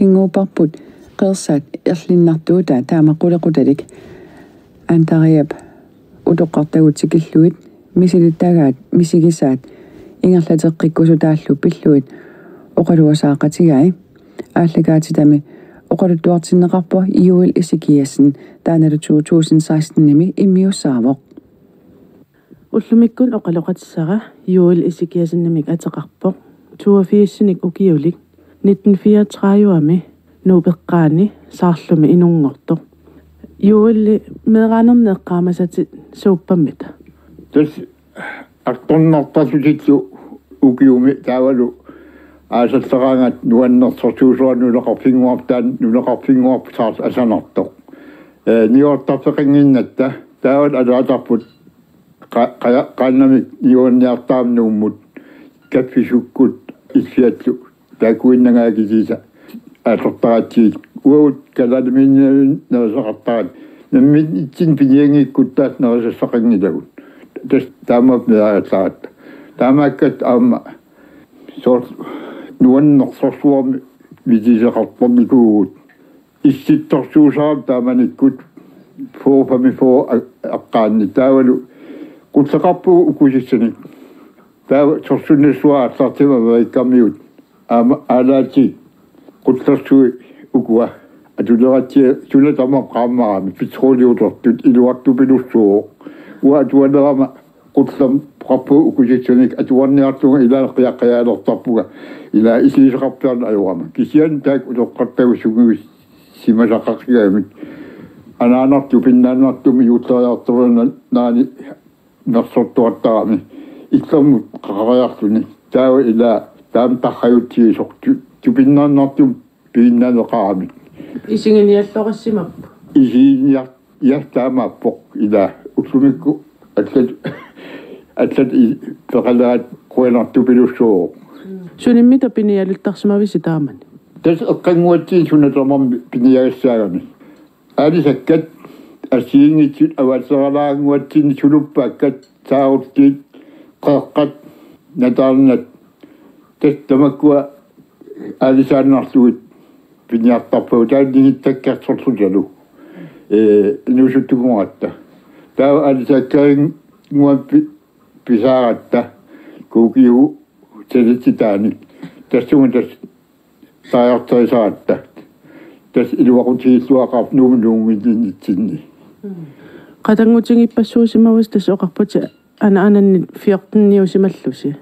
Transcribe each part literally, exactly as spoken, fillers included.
Kinguupparput qeersaat erlinnartuutaa taama qulequtalik. Antariap utoqqartagut tikillugit misilittagaat misigisaat ingerlateqqikkusutaallu pillugit oqaluasaaqatigai. Aallakaatitami oqaluttuartinneqarpoq Joel Ezekiassen, taannalu to tusind sekstenimi immiussaavoq. Ullumikkut oqaloqatissara Joel Ezekiassenimik ateqarpoq, toogfirsinik ukiulik, nitten fireogtredivemi Nuup eqqaani Saarlumi inunngortoq. Joeli, meeraanerni eqqaamasatit suuppammita? Tassa artornartarlutillu ukiumi taavalu aasalleraangat nuannersorsuusoq nunaqarfinnguarput, taanna nunaqarfinnguarput Saarlu asanartoq. Ee, niuertarfeqannginnatta taavalu alaatarput qa-, qaja-, qaannamik niuerniartaramik Nuummut kaffisukkut illiallu taakkuinnangaat kisiisa aallartaratsigit. Uagut kalaalimiinnermi nerisaqartarat. Nammineq itsin pinianngikkutta nerisassaqanngilagut. Tassa taamaappoq meeraallaratta. Taamaakkatta aamma soorlu nuannersorsuarmik misigisaqartarnikuuvugut. Issittorsuusarami taamanikkut fyrre femogfyrre a-, eqqaanni taavalu qulleqarpugut ukusissanik. Taava sorsunnersuaq aallartimmat Amerikamiut aamma aalaatigut qullersui ukua atuleratsigit suna tamarmi qaammaramik petroleumillu iluartupilussuuvoq. Uanga atualerama qulleqarpugut ukusissanik atuarniarlunga ilaanni qiaqqajaalertarpunga ilaa isigisaqarpiarneq ajorama. Kisianni taakku utoqqartagut sungiussimasaqaqigami. Anaanartumik pinnaannartumik juulleriartornerani nersortuartarami. Illermut qaqariarluni. Taava ilaa taama tarrajutsigisoq tu-, tupinnarnartumik piginnaaneqaramik. Isiginiallorissimappoq. Isiginiar-, ja, taamaappoq ilaa ullumikkut allat, allat i-, peqalerat qujanartupilussuuvoq. Sunimmi pinialuttarsimavisi taamani? Tassa eqqannguatsinnut suna tamarmi piniagassaagami. Aalisakkat assigiinngitsut avatseralaannguatsinni suluppaakkat, saarulliit, qeeqqat, nataarnat. Tassa tamakkua aalisaannarlugit piniartarpagut taanna ningittakkersorlutalu. Ee, inuusuttunnguaratta. Taava aalisakkarinnguamik pi-, pisaaratta. Kuukiugu salititaanik. Tassunga tassa taarterisaratta. Tassa iluaqutigilluaqaaq Nuummut nuunnginnitsinni. Qatanngutigiippassuusimavisi tassa oqarputit anaanannit fjorteniusimallusi.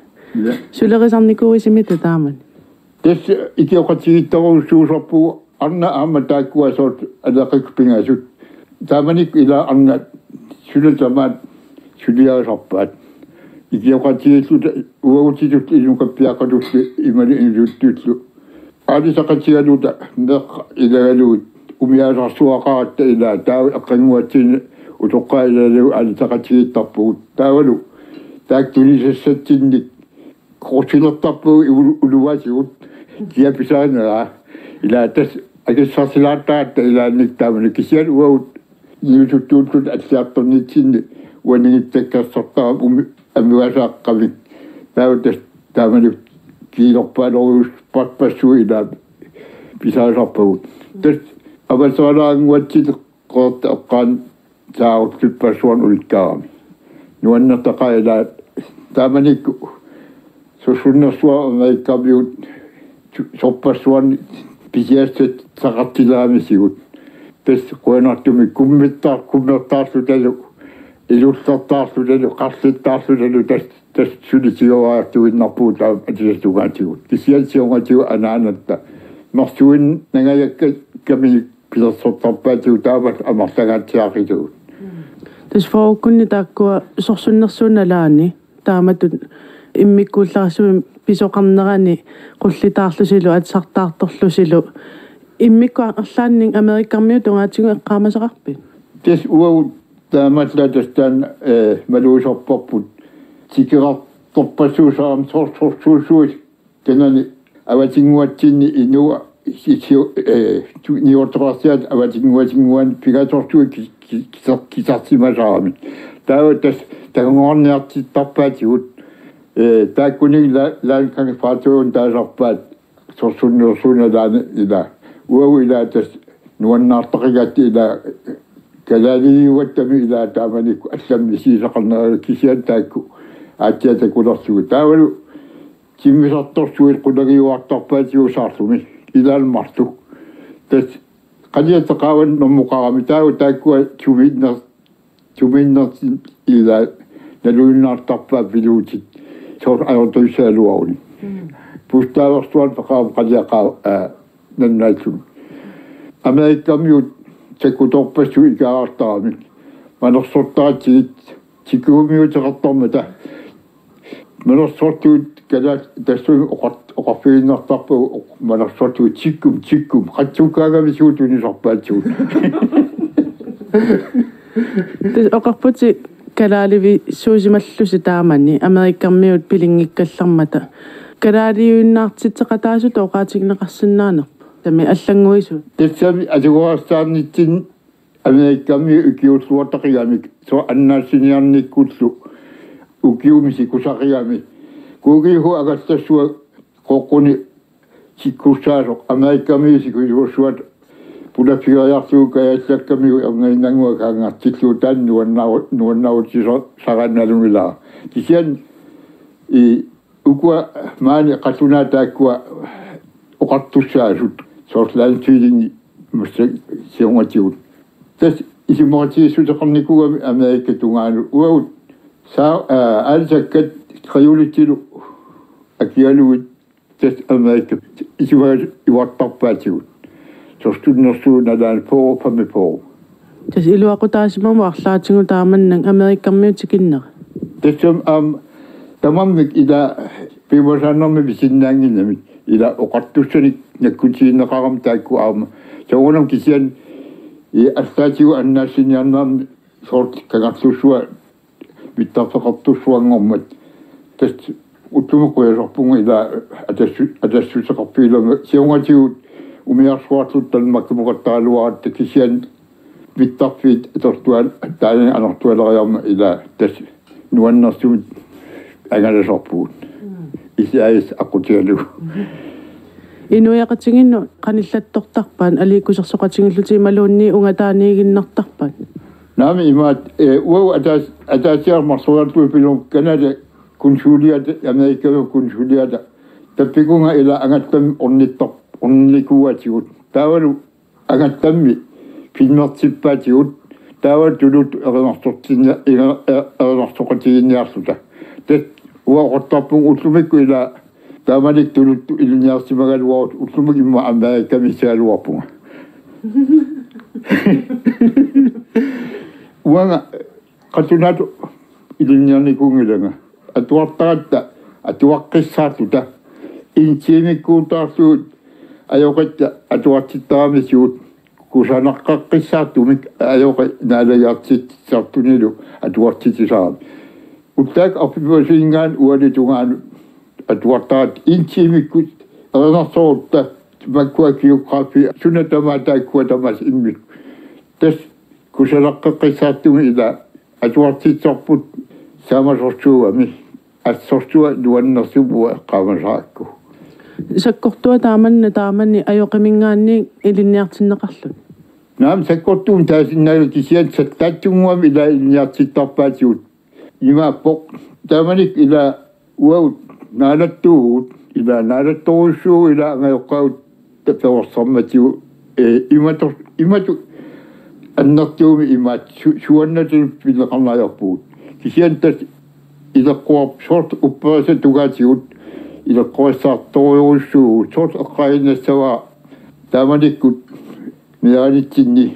Ja. Sulerisarnikuuisimita taamani? Tassa ikioqatigiittorujussuusarpugut arnat aamma taakkua soorlu aleqakkut pingasut. Taamanikkut ilaa arnat suna tamaat suliarisarpaat. Ikioqatigiilluta uagutitut inukappiaqqatullu imalu inuttullu. Aalisaqatigaluta meeqqat ilagalugit umiaasarsuaqaratta ilaa taava eqqannguatsinni utoqqaat ilagalugit aalisaqatigiittarpugut. Taavalu taakku tunisassatsinnik korsilertarpugut ulu-, uluatigut. Kia pisaaneraa. Ilaa tassa akissarsilaartaratta ilaanni taamani kisianni uagut niusuttuulluta alliartornitsinni uanga ningittakkersortarama umi-, amigaasaqqamik. Taava tassa taamani kiilorpaalorujussuarpassuit ilaa pisarisarpagut. Tassa avatseralaannguatsinni qeertat eqqaanni saarulluttorpassuarnik ulikkaarami. Nuannertaqaaq ilaa taamanikkut sorsunnersuaq Amerikamiut su-, sorpassuarnik pisiassat saqartileramisigut. Tassa qujanartumik kummertar-, kummertaarlutalu, ilullertaarlutalu, qarlittaarlutalu tassa, tassa suli tigoriartuinnarpugut taama atisat tungaatigut. Kisianni siornatigut anaanatta. Mersuinnangajakka kami pilersortarpaatigut taamaallaat amerlangaatsiaqqisagut. Tassa fyrrekkunni taakkua sorsunnersuup nalaani taamatut immikkuullarissumik pisoqarnerani qullitaarlusilu atisartaartorlusilu immikkut arlaannik Amerikamiut tungaatigut eqqaamasaqarpit? Tassa uagut taamaallaat tassa taanna, ee, malugisarparput tikerartorpassuusarami sor-, sorsuusuit. Taanani avatinnguatsinni inua si-, si-, ee, tu-, niuertoqarsiat avatinnguatinnguanik pingasorsuit ki-, ki-, kisar-, kisarsimasaramik. Taava tassa takornariartittarpaatigut, ee, taakkununnga la-, landkongefrederikut taasarpaat sorsunnersuup nalaani ilaa. Uagut ilaa tassa nuannaartaqigaatta ilaa kalaaliugattami ilaa taamanikkut allamik misigisaqarneranik kisianni taakku aatsaat takulerlugit. Taavalu timmisartorsuit qulagiuartarpaatigut saarlumi ilaanni marluk. Tassa qaliattaqaavani normuqarami taava taakkua tumiinner-, tumiinnertik ilaa nalujunnaartarpaat piluutit. Soorlu ajortussagaluarunik. Pustaaversuarneqarami qaliaqaa-, aa, nannaalluni. Amerikamiut sakkutorpassuit ikaarartaramik. Manersortaratsigit tikkumiuteqartarmata. Manersortuut kalaat tassunga oqart-, oqarfigiinnartarpagut manersortuut tikkum, tikkum, qatsukkaangami suut tunisarpaatigut. Tassa oqarputit kalaalivisuusimallusi taamani, Amerikamiut pilinngikkallarmata. Kalaaliuinnaartitseqataasutut oqaatigineqarsinnaanerput. Tassami allannguisut. Tassami atugarissaarnitsinni Amerikamiut ikiulluartaqigamik, soorlu annaassiniarnikkullu ukiumi sikusaqigami. Kuugiuhu agassassua qoqquni sikkussaasoq Amerikamiut sikujuussuat pulaffigeriarlugu kajallakkamiuk erniinnannguaq kaangartillugu taanna nuannaru-, nuannarutigisaraannalunngilaa. Kisianni i ukua maani qatsunaat taakkua oqartussaasut soorlu Landfeeling massa siornatigut. Tassa isumaqatigiissuteqarnikuugami Amerikap tungaanut uagut saa-, aa, aalisakkat realitylu akigalugit tassa Amerikap isumaga ivartarpaatigut. Soorlu tunnersuut nalaani fyrre femogfyrre. Tassa iluaqutaasimammat arlaatigut taamannak Amerikamiut tikinneri. Tassami aamma tamarmik ilaa piumasaqarnermik pisinnaannginnamik ilaa oqartussanik nakkutigineqarami taakku aamma. Soorunami kisianni i arlaatigut annaassiniarnermi soorlu Kangerlussuaq mittarfeqartussuanngormat. Tassa ullumi qujasarpunga ilaa atassu-, atassuteqarfigilermat siornatigut umiarsuartut Danmarkimukattaraluaratta kisianni mittarfiit atortual taanna anortualeriarmat ilaa tassa nuannersumik angalasarpugut. Isaias aqqutigalugu. Inuiaqatigiinnut qanillattortarpaat, aliikkusersoqatigiillutik imaluunniit ungataaniiginnartarpaat? Naamik imaattoq, ee, uagut ataas-, ataasiarmut marloriarlugu pilermat Canada konsuliata, Amerikami konsuliata. Tappikunga ilaa angallammi ornittar-, ornikuuatigut. Taavalu angallammi filmertippaatigut. Taavalu tuluttut erinarsortinni-, eri-, eri-, erinarsoqatigiinniarluta. Tassa uanga oqartarpunga ullumikkut ilaa taamanikkut tuluttut ilinniarsimagaluarutta ullumikkut immaqa Amerikami issagaluarpunga. Uanga qatsunaatut ilinniarnikuunngilanga. Atuartaratta atuaqqissaarluta. En timekkuutaarlugu ajoqitta atuartittarami suut. Kusanaqqaqqissaartumik ajoqi naalagiartitsisartunilu atuartitsisarami. Ullaakkut arfineq-pingasunngaanniit uani tungaanut atuartaratta en timekkut erinarsorutta makkua geografi suna tamaat taakkua tamaasa immikkut. Tassa kusanaqqaqqissaartumik ilaa atuartitsisarput saamasorsuugami. Assorsuaq nuannersumik uanga eqqaamasaraakku. Sakkortuat taamanna taamani ajoqiminngaanniit ilinniartinneqarluni? Naamik, sakkortuumik taasinnaalluni kisianni sattaatsunnguamik ilaa ilinniartittarpaatigut. Imaappoq taamanikkut ilaa uagut naalattuuvugut, ilaa naalattorujussuuvugut ilaa angajoqqaagut tapersersormatigut, ee, imator-, imatut annertuumik imaattoq su-, suannatut pineqarneq ajorpugut. Kisianni tassa ileqqoqarpoq soorlu upperisat tungaatigut ileqqorissaartorujussuuvugut soorlu eqqaaginnassavara taamanikkut meeranitsinni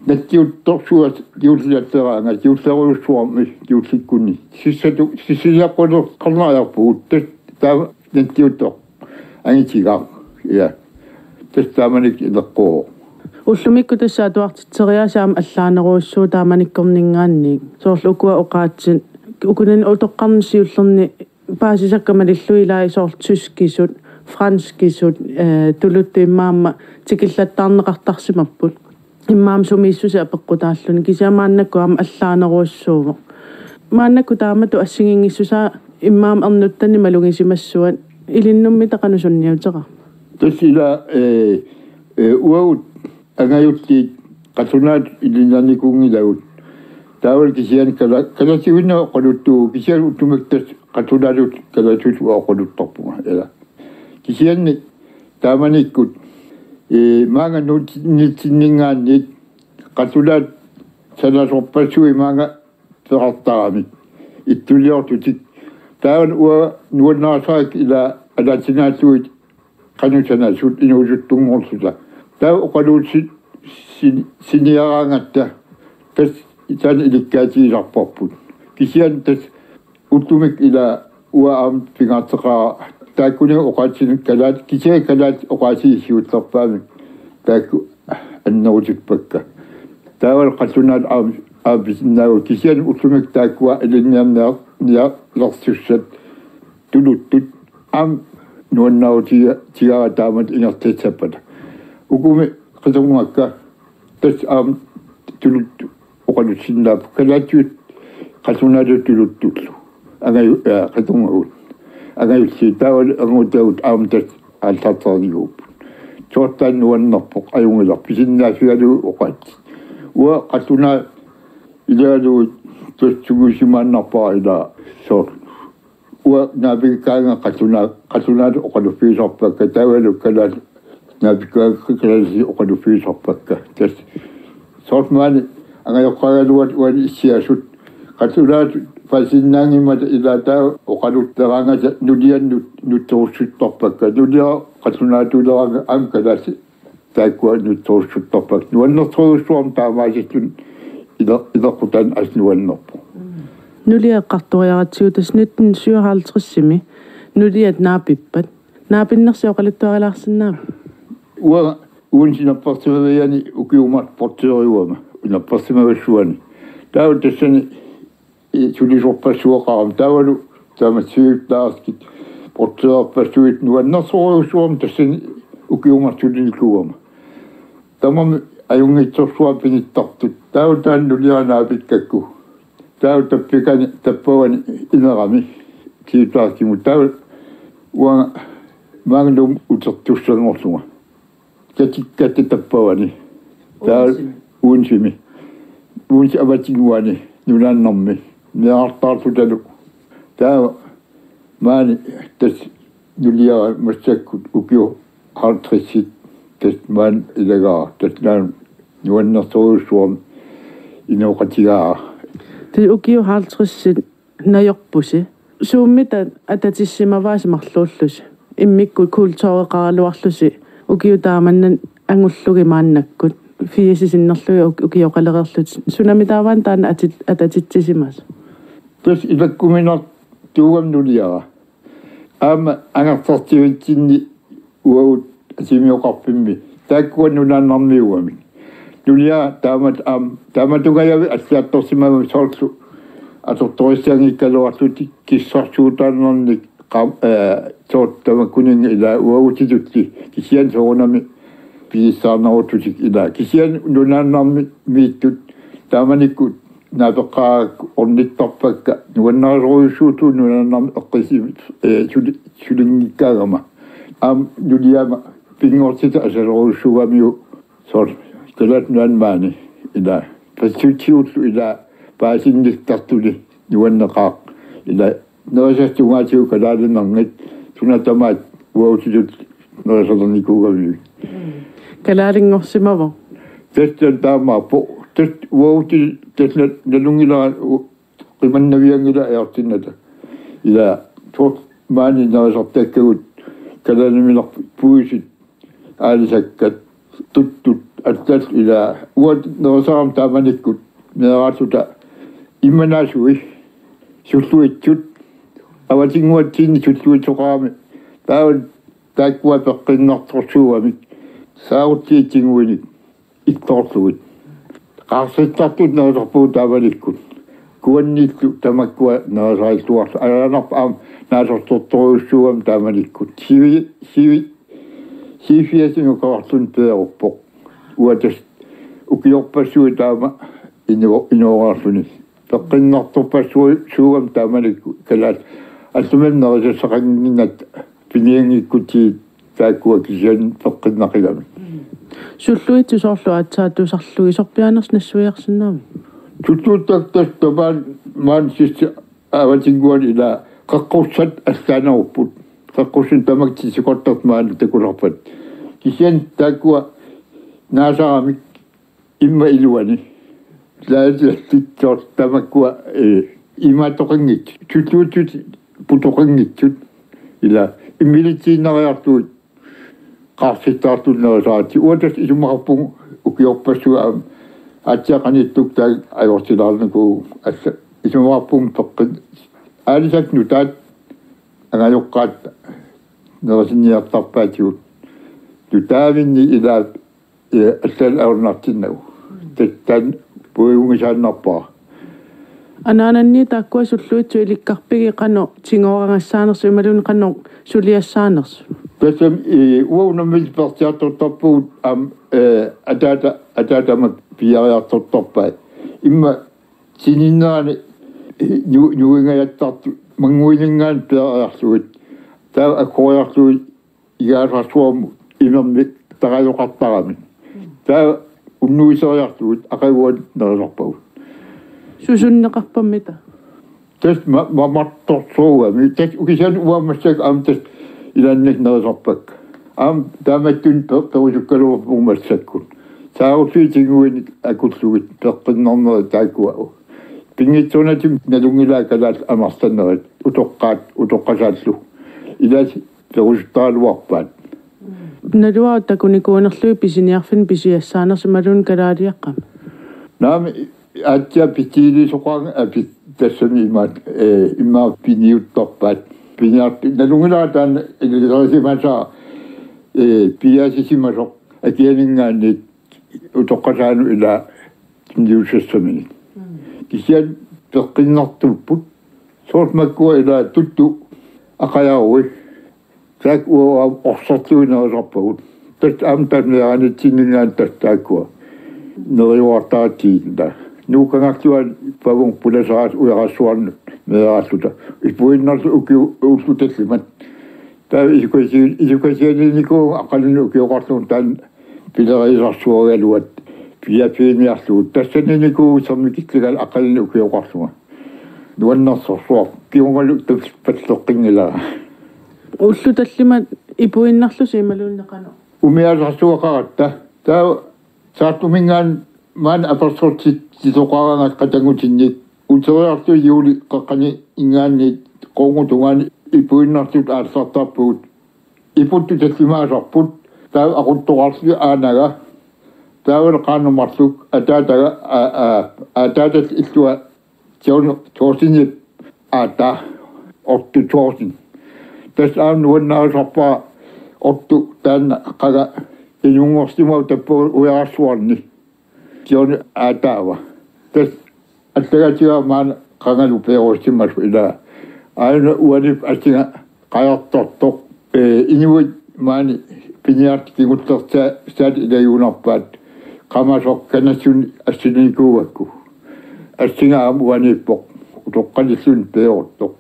nattiuttorsuaq juulliatteraangat juullerujussuarmi juullikkunni. Sissatu-, sissiliaqqulerneqarneq ajorpugut. Tassa taama nattiuttoq angitigaq. Ja. Tassa taamanikkut ileqqoqarpoq. Ullumikkut tassa atuartitseriaaseq aamma allaanerujussuuvoq taamanikkorninngaanniit. Soorlu ukua oqaatsit. Ukunani utoqqarni siullerni paasisakka malillugit ilaa soorlu tyskisut, franskisut, ee, tuluttut immaqa aamma tikillattaarneqartarsimapput. Immaqa aamma sumiissuseq apeqqutaalluni, kisianni maannakkut aamma allaanerujussuuvoq. Maannakkut taamatut assigiinngissusaa immaqa aamma ernuttani malugisimassuat, ilinnummi taava qanoq sunniuteqarpa? Tassa ilaa, ee, Ee, uagut angajulliit qallunaatut ilinniarnikuunngilagut. Taavalu kisianni kala-, kalaallisuinnaq oqaluttuuvoq, kisianni ullumikkut tassa qallunaatut kalaallisut oqaluttarpunga, ila. Kisianni taamanikkut, ee, maanga nuutsinninngaanniit qallunaat sanasorpassuit maanga peqartaramik ittuliortutik. Taava uanga nuannarisarakkit ila ataatsinaallugit qanoq sanasut inuusuttunngorluta. Taava oqaluutsi-, sin-, siniaraangatta tassa taanna ilikkaatigisarparput. Kisianni tassa ullumikkut ila uanga aamma pingaarteqaara taakkuninnga oqaatsinik kalaat-, kisianni kalaallit oqaasii siullerpaamik taakku annerutippakka. Taavalu qallunaat aamma, aamma pisinnaavugut, kisianni ullumikkut taakkua ilinniarniar-, niarlersussat tuluttut aamma nuannaarutiga-, tigaara taamatut ingerlassappata. Ukumi qitorngakka tassa aamma tuluttut oqalussinnaapput, kalaallisut qallunaatut tuluttullu. Angaju-, aa, qitorngagut. Angajulliit taavalu angutagut aamma tassa aallartereernikuupput. Soorlu taanna nuannerpoq, ajunngilaq, pisinnaaffigalugu oqaatsit. Uanga qallunaat ilagalugu tassa sungiusimaannarpara ila soorlu. Uanga naapikkaangat qallunaa-, qallunaatut oqaluffigisarpakka, taavalu kalaallit naapikkaangat kalaallisut oqaluffigisarpakka. Tassa soorlu maani angajoqqaagaluat uani issiasut qallunaatut paasisinnaanngimmata ila taava oqalutteraangata nuliannut nutserussuttarpakka. Nuliara qallunaatuuleraangat aamma kalaallit taakkua nutserussuttarpakka. Nuannersorujussuarmik taamaasilluni ila-, ileqqutaanni assut nuannerpoq. Nulia eqqartoriaratsigu tassa nitten syvoghalvtredsimi nuliat naapippat. Naapinnersi oqaluttuarilaarsinnaaviuk? Uanga uunsi napparsimaviani ukiut marluk portøriugama napparsimavassuani. Taava tassani, ee, sulisorpassuaqarama taavalu taama siuttaarskit portørerpassuit nuannersorujussuarmik tassani ukiut marluk sulinikuugama. Tamarmik ajunngitsorsuarmik pinittartut. Taava taanna nuliara naapikkakku. Taava tappikani, tappavani inerami siuttaarskimut. Taava uanga maanga Nuummut utertussanngorlunga. Katikkatta tappavani. Taava Unsimi. Unsimi. Unsi avatinnguani nunaannarmi. Meerartaarlutalu. Taava maani tassa nuliara massakkut ukiut halvtredsit tassa maani ilagaara. Tassa naak nuannersorujussuarmik inooqatigaara. Tassa ukiut halvtredsit najorpusi. Suummita atatissimavaasi marluullusi? Immikkut kultureqaraluarlusi ukiut taamannat angullugit maannakkut. Firsit sinnerlugit uk-, ukioqalereerlutit. Sunami taava taanna atit-, atatitsisimasoq? Tassa ilakkuminartuugami nuliara. Aamma angerlartivitsinnit uagut Asimioqarfimmi. Taakkua nunaannarmiuugamik. Nuliara taamatut aamma, taamatungajavik alliartorsimagami soorlu atortorissanngikkaluarlutik kissarsuutaannarnik qam-, ee, soorlu tamakkuninnga ila uagutitulli. Kisianni soorunami pigissaarnerusutut ila. Kisianni nunaannarmiittut taamanikkut naapeqqaarakku ornittarpakka nuannarisorujussuusugut nunaannarmik eqqissimi-, ee, suli-, sulinngikkaangama. Aamma nuliama pinngortitaq asalerujussuugamiuk soorlu Kalaallit Nunaanni maani ila. Passutsiullu ila paasinnittartuni nuanneqaaq ila. Nerisassat tungaatigut kalaalinerngit suna tamaat uagutitut nerisalernikuugamigit. Kalaalinngorsimavoq. Tassa taamaappoq. Tassa uagutit tassa na-, nalunngilara u-, qimannavianngilaq ajortinnata. Ila soorlu maani nerisartakkagut kalaaliminerput puisit aalisakkat tuttut allat ila uagut nerisarama taamanikkut meeraalluta immanaasui sulluitsut avatinnguatsiinnit sulluitsoqarami taava taakkua peqqinnartorsuugamik saaruttiitsinguinik ittoorlugit. Qaarsittartut nerisarpagut taamanikkut. Kuanniillu tamakkua nerisarilluarlu. Aalajanarpoq aamma naasortortorujussuugami taamanikkut. Sivi-, sivi-, siviarsinukarluni peeruppoq. Uagut tassa ukiorpassuit taama ino-, inoorarluni. Peqqinnartorpassuugamik taamanikkut kalaallit. Allami nerisassaqannginnatta pinianngikkutsigit taakkua kisianni peqqinnaqigami. Sulluitsut soorlu aatsaat tusarlugit sorpiaanersoq nassuiarsinnaavit? Sulluitsut tassa tamaan maani sissi avatinnguani ilaa qeqqussat allaanerupput. Qeqqussunik tamakku titsikortartut maani takusarpata. Kisianni taakkua naasaramik immaqa iluani. Laajatittut soorlu tamakkua, eh, imaattoqanngitsut. Sulluitsut putoqanngitsut. Ilaa immilitsiinnariarlugit. Qaarsittaartut nerisaratik. Uanga tassa isumaqarpunga ukiorpassuit aamma aatsaat qanittukkut taakku ajortilaarnikuuvugut. Alla isumaqarpunga peqqin-, aalisakkat nutaat angajoqqaat nerisinniartarpaatigut. Nutaavinni ilaa, eh, allat ajornartinnagu. Tassa taanna puigunngisaannarpara. Anaanannit taakkua sulluitsut ilikkarpigit qanoq tigooragassaannersut imaluunniit qanoq suliassaanersut? Tassami, eh, uagut unammineq peersiartortarpugut aamma, eh, ataata, ataatama piiariartortarpai. Immaqa sininnerani, eh, nu-, nuingajattartut mannguininngaanniit peeriarlugit. Taava aggoriarlugit igaasarsuarmut imermik tarajoqartaramik. Taava unnuiseriarlugit aqaguani nerisarpagut. Susunneqarpamita? Tassa ma-, mamartorsuugami. Tassa ukisian uammassuk aamma tassa ilaanni nerisarpakka. Aamma taamatut pe-, perusukkaluarpugut massakkut. Saarulliit tiguinik akullugit peqqinnarnerit taakkua. Pinngitsoornatik nalunngilaa kalaallit amerlanerit utoqqaat utoqqasaallu. Ilaa perusuttaraluarpaat. Naluara takunikuunerlugit pisiniarfinni pisiassaanersut imaluunniit kalaaliaqqami? Naamik aatsaat pisiilisoqaanga apit tassani imaat, eh, immaqa piniuttarpaat. Piniart-, nalunngilara taanna ilisarisimasaa, eh, piiaasisimasoq akianinngaanniit utoqqasaanut ilaa tunniussassaminik. Kisianni peqqinnartuupput. Soorlu makkua ilaa tuttu aqajarui. Taakku uanga orsorlugit nerisarpagut. Tassa aamma taanna meeraanitsinninngaanniit tassa taakkua neriuartaratsigit. Nuukkangarluaat pavunga pulasaraat ujarassuarnut meeraalluta. Ipuinnarluta ukiut ullut tallimat. Taava isukasi-, isukasianiinnikuuvunga aqaguani ukioqarlunga taanna pileriisarsuagaluat piiarfiiniarlugu. Tassaniinnikuuvugut sermikillungalu aqaguani ukioqarlunga. Nuannersorsuaq. Kingornalu tassa palleqqinngilara. Ullut tallimat ipuinnarlusi imaluunniit qanoq? Umiaasarsuaqaratta. Taava Saartuminngaanniit maani apersortitsisoqaraangat qatanngutinnik uteriarluta juulip qeqqaninngaanniit quunngup tungaani ipuinnartutut aallartarpugut. Iputtut tallimaasarput, taava aquttoqarluta aanaga, taavalu qaannat marluk ataataga, a-, a-, ataatallu illua John Thorsenip aataa Otto Thorsen. Tassa aamma nuannarisarpara Otto taanna qanga inunngorsimavoq tappavani ujarassuarni. John aataava. Tassa allagatigaara maani qangalu peerussimasoq ilaa. Aajuna uaniippoq assinga qajartortoq. Ee, inuit maani piniartut kingullersaat ilagiunnarpaat. Qamasoq kanassunik assilinikuugakku. Assinga aamma uaniippoq. Utoqqalilluni peeruttoq.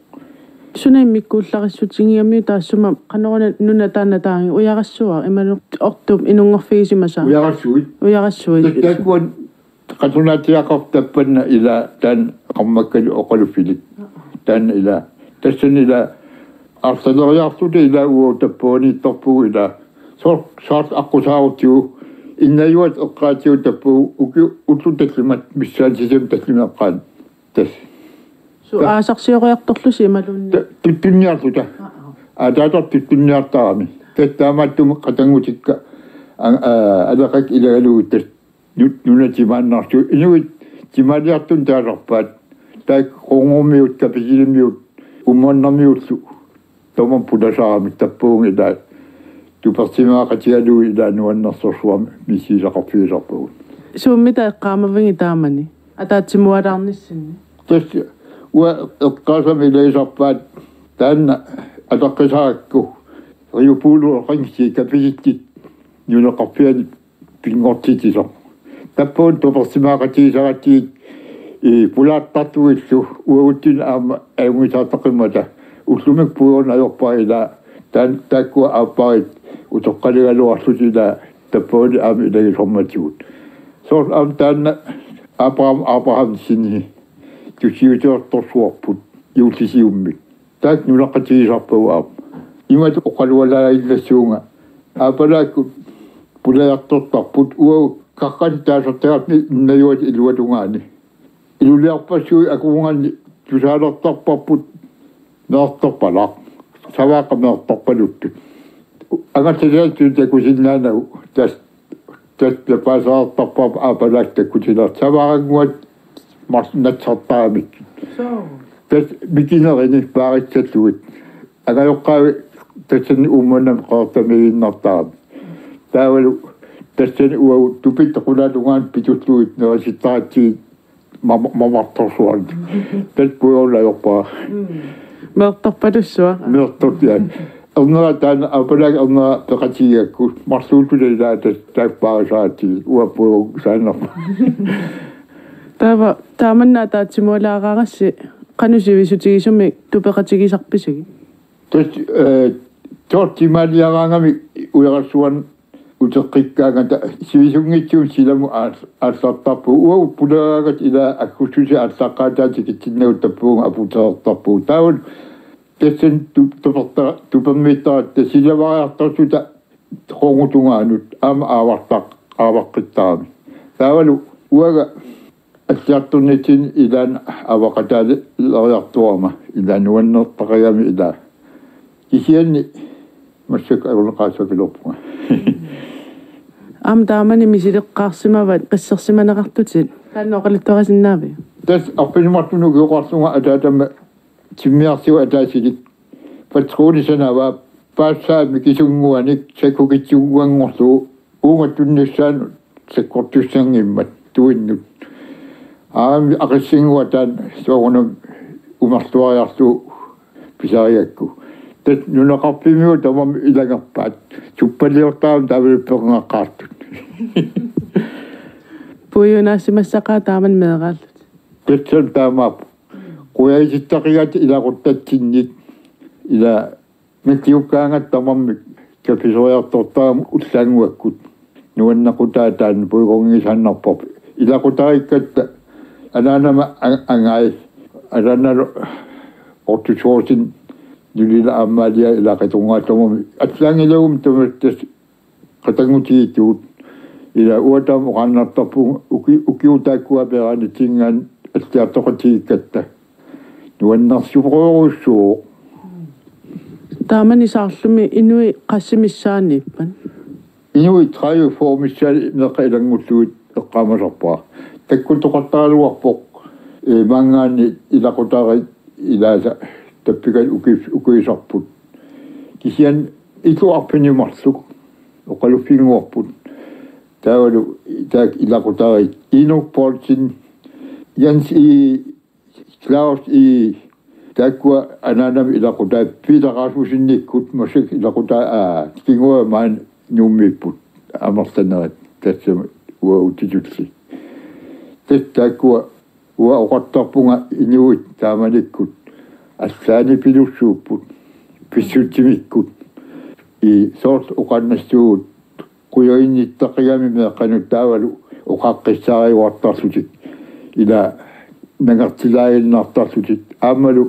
Suna immikkuullarissutigigamigit taassuma qanoruna nuna taanna taangi ujarassuaq imaluunniit Otto inunngorfigisimasaa? Ujarassuit. Ujarassuit. Tassa taakkua qatunaatsiaqartut tappanna ilaa taanna qarmakkalu oqalufilik. Taanna ilaa. Tassani ilaa arsaleriarluta ilaa uagut tappavaniittarpugut ilaa. Soor-, soorlu aqqusaarutsigu. Innajuat eqqaatsigut tappavut uki ullut tallimat missaani sisamat tallimat eqqaanni. Tassa. Su- Ta- aasarsioriartorlusi imaluunniit? Ta-, tuttunniarluta. Aa, aa. Ataataq tuttunniartarami. Tassa taamaattumik qatanngutikka a-, a-, aleqakkut ilagalugit tassa nu-, nunat timaannartut. Inuit timaaliartunik taasarpaat. Taakku Quunngumiut, Kapisilimiut, Uummannamiullu. Tamarmik pulasaramik tappavunga ilaa tupersimaaqatigalugit ilaa nuannersorsuarmik misigisaqarfigisarpagut. Suummita eqqaamavigit taamani ataatsimualaarnissinni? Tassa uanga eqqaasamik ilagisarpaat taanna ataqqisarakku Riupulu Oqanngitsi Kapisillit nunaqarfianni pinngortitsisut. Tappavut tupersimaaqatigisaratsigit, ee, pulaartartugillu uagutsinnut aamma ajunngisaartaqqimmata ullumikkut puigorneq ajorpara ilaa taan-, taakkua aapparit utoqqaligaluarlutik ilaa Tappavani aamma ilagisormatigut. Soorlu aamma taanna Abraham Abrahamseni tusiusiortorsuarput Juullisiummik. Taakku nunaqqatigisarpagut aamma. Imatut oqalualaaginnassuunga. Aapalaakkut pulajartortarput uagut kaqqan taasartagarput innajuat iluatungaani. Iluliarpassuit akunnganni tusaalertarparput meertorpalaq. Savaaqqat meertorpaluttut. Angallatilaattut takusinnaanagu tas tas tapaasartarpaa aapalaak takkutilaartut. Savaarannguat marluk nassartaramik. Soo. Tas mikinerini paarissallugit. Angajoqqaavi tassani Uummannami qeqertamiiginnartarami. Taavalu tassani uagut tupit qulaatungaanut pitullugit nerisittaratsigit mama-, mamartorsuarnik. Tassa puigorlaalerpara. Mm. Meertorpalussuaq. Meertorpiaq. Ernera taanna aapalaak ernera peqatigigakku. Marluuttuleilaatat taakku paarisaratsigu. Uanga puigorsaannarpara. Taava taamanna ataatsimoolaaraarassi qanoq sivisutigisumik tupeqatigisarpisigit? Tassa, eh, tortimaaliaraangami ujarassuan uteqqikkaangata sivisunngitsumik silamut aal-, aallartarpugut. Uagut pulagaangat ilaa aggustisi aallaqqaataa tikitsinnagu tappavunga aputereertarpugut. Taavalu tassani tu-, tuperta-, tupermiittaratta silavariartorsuta qungutungaanut aamma aavartaq-, aavaqqittarami. Taavalu uanga alliartornitsinni ilaanni avaqataaleriartorama ilaa nuannertaqigami ilaa. Kisianni massakkut aluneqaassapiloorpunga. Aamma taamani misileqqaarsimavat qassersimaneqartutit. Taanna oqaluttuarisinnaavit? Tassa arfineq-marlunnik ukioqarlunga ataatama timmiarsivoq ataasilik. Patroni sanavaa paassaa mikisunnguanik sakkukitsunnguanngorlugu uunga tunnissaanut sakkortussanngimmat tuinnut. Aamma aqissinngua taanna soorunami umerluariarlugu pisarigakku. Tassa nunaqarfimmiut tamarmik ilanngerpaat suppaliortarami taavalu peqingaqaartut. Puigunaassimassaqaat taamani meeraallutit. Tassami taamaappoq. Qujagisittaqigaat ilaquttatsinnit ilaa nalliukkaangat tamarmik kaffisoriartortarami ullaannguakkut. Nuannequtaa taanna puigorniisaannarparput. Ilaqutariikkatta anaanama a-, angai. Anaanalu ortusoorsin nulila aamma alia ilaqitunngaattamami. Allaanngilagummi tamatta qatanngutigiittugut. Ilaa uanga taama oqaannartarpunga uki-, ukiut taakkua peeraanitsinngaanniit alliartoqatigiikkatta. Nuannersuuvoq. Taamani saarlumi inuit qassit missaanniippat? Inuit tredive-fyrre missaani meeqqat ilanngullugit eqqaamasarpara. Takkutoqartaraluarpoq, eh, maanngaanniit ilaqutariit ilaasa tappikat uki-, ukiusarput. Kisianni illu arfineq-marluk oqaluffiginnguarput. Taavalu taakku ilaqutariit Inuk Poulsen, Jens I. Claus I. Taakkua anaanama ilaqutaat Peter Rasmussenikkut massakkut ilaqutaa, aa, kinguaa maani Nuummiipput amerlanerit tassami uagutsitulli. Tassa taakkua uanga oqartarpunga inuit taamanikkut allaanipilussuupput pissutsimikkut. Ii soorlu oqarnassuugut qujaginnittaqigami meeqqanut taavalu oqaqqissaariuartarlutik. Ilaa nangertilaaginnartarlutik. Aammalu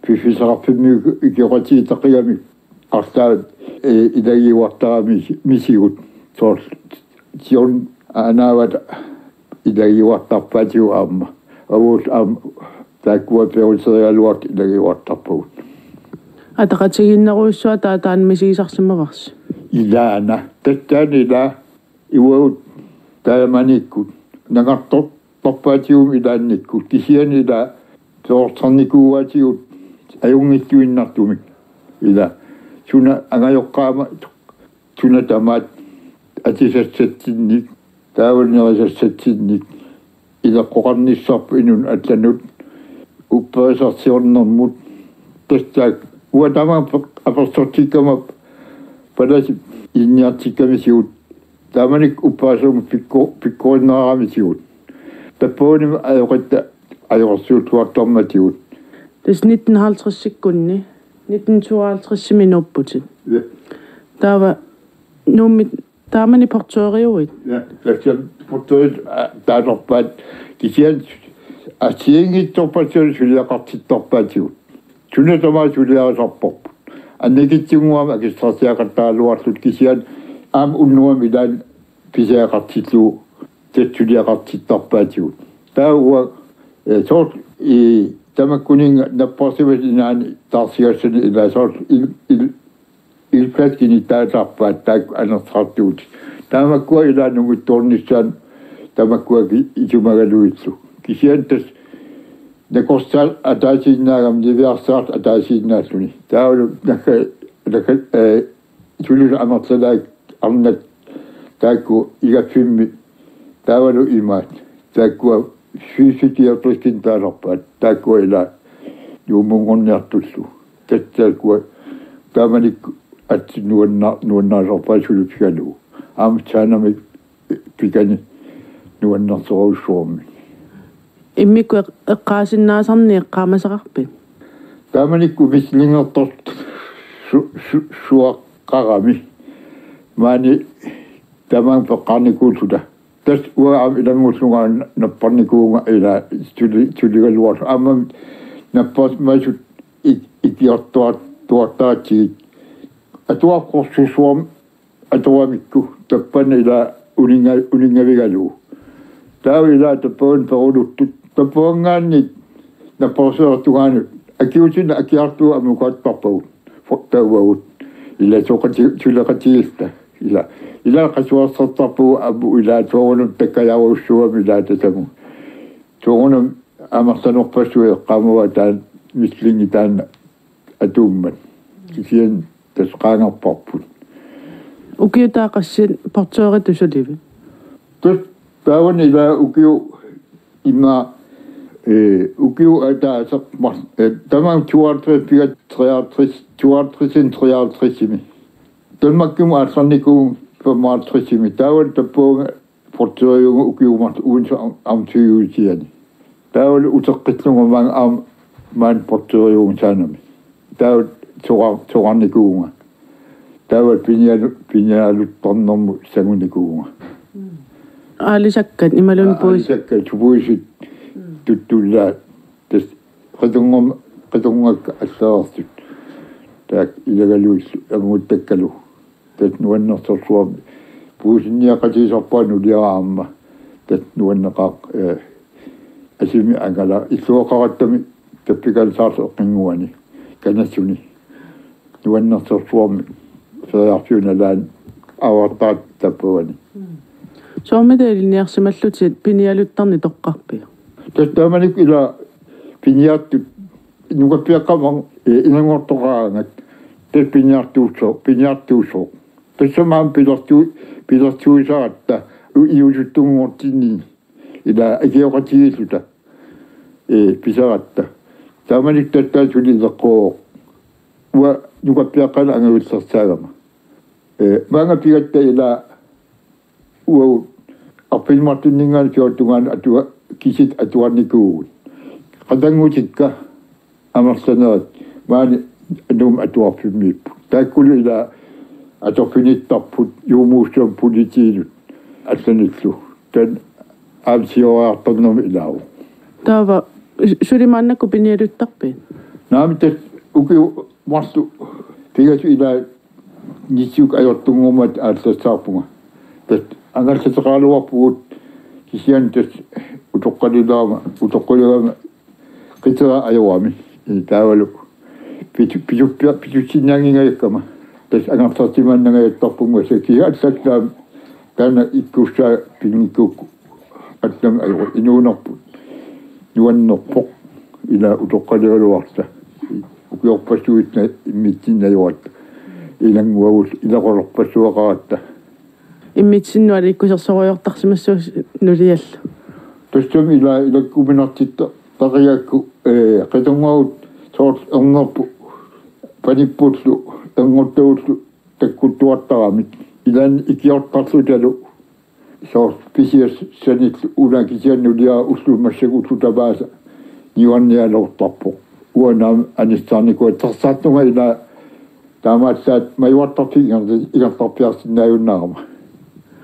piffissaqarfimmi ikioqatigiittaqigami arlaat, eh, ilagiuartarami misigut. Soorlu John anaavata ilagiuartarpaatigut aamma. Avuut aamma taakkua peruterigaluartut ilagiuartarpagut. Ataqatigiinnerujussuaq taava taanna misigisarsimavarsi. Ilaana. Tassani ilaa uagut taamanikkut. Nangertortarpaatigummi ilaannikkut. Kisianni ilaa soortarnikuuaatigut ajunngilluinnartumik. Ilaa suna angajoqqaama suna tamaat atisassatsinnik, taavalu nerisassatsinnik, ileqqoqarnissarput inunnut allanut, upperisarsiornermut, tassa uanga taama apersortikkama palasip ilinniartikkamisigut, taamanikkut upperisarnermut pikko-, pikkorinneqaramisigut. Tappavani ajoqitta ajorsiuttuartarmatigut. Tassa nitten halvtredsikkunni, nitten tooghalvtredsimi nuupputit. Ja. Taava Nuummi Taamani portøriuit. Ja, tassa portørit taasarpaat kisianni assigiinngitsorpassuit suliaqartittarpaatigut. Suna tamaat suliarisarparput. Annikitsunnguamik akissarsiaqattaraluarluta kisianni aamma unnuami ilaanni pisiaqartillugu tassa suliaqartittarpaatigut. Taava uanga, eh, soorlu i tamakkuninnga napparsimasut inaanni taarsigassani ilaa soorlu il-, il-, ilflaskini taasarpaat taakku anersaartugut. Taamakkua ilaa nunguttoornissaat tamakkua ki-, isumagaluillu. Kisianni tassa nakorsaat ataasiinnaagami niviarsaat ataasiinnaalluni. Taavalu nakka, nakka, eh, sulisut amerlalaat arnat taakku igaffimmi taavalu imaat. Taakkua fysioterapeutini taasarpaat. Taakkua ilaa juummunngorniartullu. Tassa taakkua taamanikkut aatsaat nuanna-, nuannarisarpaat sulifigalugu. Aamma saanami pikani nuannersorujussuarmik. Immikkut eq-, eqqaasinnaasarneq eqqaamasaqarpit? Taamanikkut mislingertor su-, su-, suaqqarami. Maani tamaanga peqqaarnikuulluta. Tassa uanga aamma ilanngullunga napparnikuuvunga ilaa suli-, suligaluarlunga. Aamma napparsimasut ik-, ikiortuar-, tuartaratsigit. Atuarfeqarsuarmik atoramikku tappanna ilaa uninga-, uningavigalugu. Taava ilaa tappavani peruluttut. Tappavanngaanniit napparsimasut tungaanut. Akiuutinut akiartugut amukaattarpagut. Fo-, taavagut. Ilaa soqati-, suleqatigiilluta. Ilaa. Ilaa qasuersaartarpugut aamma ilaa soorunami takkajaarujussuugami ilaa tasamut. Soorunami amerlanerpassuit eqqaamavaat taanna mislingi taanna atuummat. Kisianni tassa qaangerparput. Ukiutaa qassit portøritut sulivit? Tassa taavani ilaa ukiut ima, eh, ukiut ataaseq mar-, eh, tamaanga tooghalvtreds pigatta treoghalvtreds, tooghalvtredsimi treoghalvtredsimi. Danmarkimut aallarnikuuvunga femoghalvtredsimi. Taavani tappavunga portøriuvunga ukiut marluk uani am-, amtiusiani. Taavalu uteqqillunga maanga aamma maani portøriuvunga saanami. Taava soqa-, soqarnikuuvunga. Taava pinialu-, pinialuttarnermut sangunikuuvunga. Aalisakkat imaluunniit puis-. Aalisakkat supuisut tuttullaat tassa qitunngam-, qitunngakka allareersut. Taakku ilagaluillu amuuttakkalu. Tassa nuannersorsuarmik puisinniaqatigisarpara nuliara aamma. Tassa nuanneqaaq, eh, asimi angala illuaqarattami tappikaalsaarlu eqqinnguani. Kanassuni. Nuannersorsuarmik feriarfiup nalaani avartaat tappavani. Soormita ilinniarsimallutit pinialuttarneq toqqarpiuk? Tassa taamanikkut ilaa piniartut nukappiaqqamik, eh, inanngortoqaraangat tassa piniartuussooq, piniartuussooq. Tassami aamma pilertu-, pilertuisaratta u-, iusuttunngortinni ilaa akioqatigiilluta, eh, pisaratta. Taamanikkut tassa suli ileqqooq. Uanga nukappiaqqanik angavillersaagama. Eh, maanga pigatta ilaa uagut arfineq-marlunninngaanniit fjorteninngaanniit atua-, kisit atuarnikuuvugut. Qatanngutikka amerlanerit maani Nuummi atuarfimmiipput. Taakkulu ilaa atorfinittarput juumuussuam politiinut allanillu. Taanna aamma sioriartornermik ilaavoq. Taava su-, suli maannakkut pinialuttarpit? Naamik, tassa ukiut marluk pingasut ilaa nissuk ajortunngormat aallassaarpunga. Tassa angallateqaraluarpugut kisianni tassa utoqqalilerama, utoqqalilerama qitera ajorami. Ii, taavalu pitu-, pituppia-, pitussinnaanngingajakkama. Tassa angerlarsimaannangajattarpunga, tassa kisianni allakkami taanna ikkussaa pinngikkukkit allamik ajorami inuunerput. Nuannerpoq ilaa utoqqaligaluarluta. Ukiorpassuit immitsinnut ajoratta. Ilannguagut ileqolerpassuaqaratta. Immitsinnut aliikkusersorujortarsimassuusi nuliallu. Tassami ilaa ilakkuminartitta-, taqigakku, eh, qitunngavut soorlu ernerput panippullu ernguttagullu takkuttuartaramik. Ilaanni ikiortarlutalu soorlu pisiassanillu una kisianni nuliara ullut massakkut ullut tamaasa niuernialeruttarpoq. Uanga aamma anissaarnikuuara tassartunga ilaa taamaallaat majuartarfik ingerli-, ingerlarpiarsinnaajunnaarama.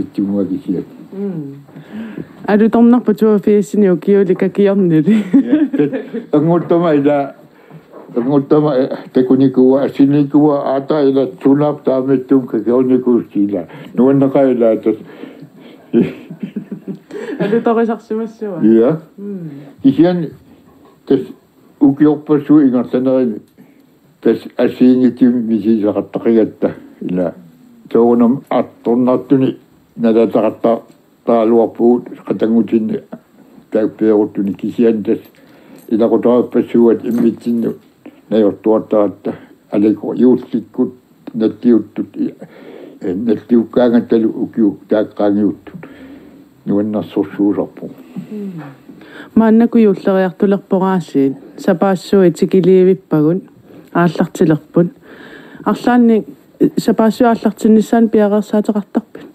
Alutornarpassuartitsinnguaq kisiat. Alutornarpoq toogfirsini ukiulik kakiornili. Anguttama ila, anguttama takunikuua, assinnikuua, aata ila sunaap taamatut kakiornikuusi ila. Nuanneqaaq ila tas. Alutorisarsimassuaq. Ja. Kisianni tas ukiorpassuit ingerlanerini tas assigiinngitsumik misigisaqartaqigatta ila. Soorunami artornartuni nalaataqartaraluarpugut qatanngutinni taakku peeruttuni kisianni tas ilaqutariippassuugatta immitsinnut najortuartaratta alakor juullikkut nalliuttut, eh, nalliukkaangattalu ukiut taakku qaangiuttut nuannersorsuusarpoq. Maannakkut juulleriartulerpoq aasiit, sapaassuit tikiliivippagut, aallartilerput. Arlaannik sapaassuit aallartinnissaannik piareersaateqartarpit?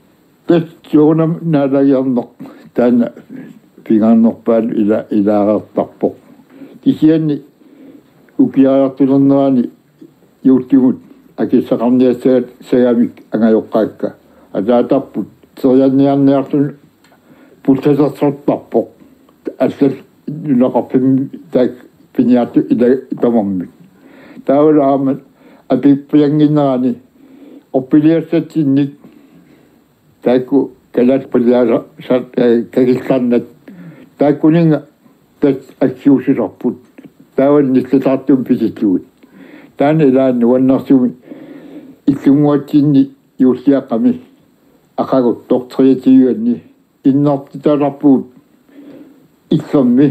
Tassa soorunami naalagiarneq taanna pingaarnerpaat ila-, ilaareertarpoq. Kisianni ukiariartulernerani juullimut akissaqarniassagamik angajoqqaakka. Ataatarput teriarniarniarluni pullasersortarpoq. Allat nunaqarfimmi taakku piniartut ila tamarmik. Taavalu aamma apippiannginnerani orpiliassatsinnik taakku kalaallit paliaasa-, sa-, eh, kakillarnat. Taakkuninnga tassa aggiussisarput. Taava nillertartumik pisillugit. Taanna ilaanni nuannersumik illunnguatsinni juulliaqqami aqaguttoq treogtyveanni innertitalerpugut illermi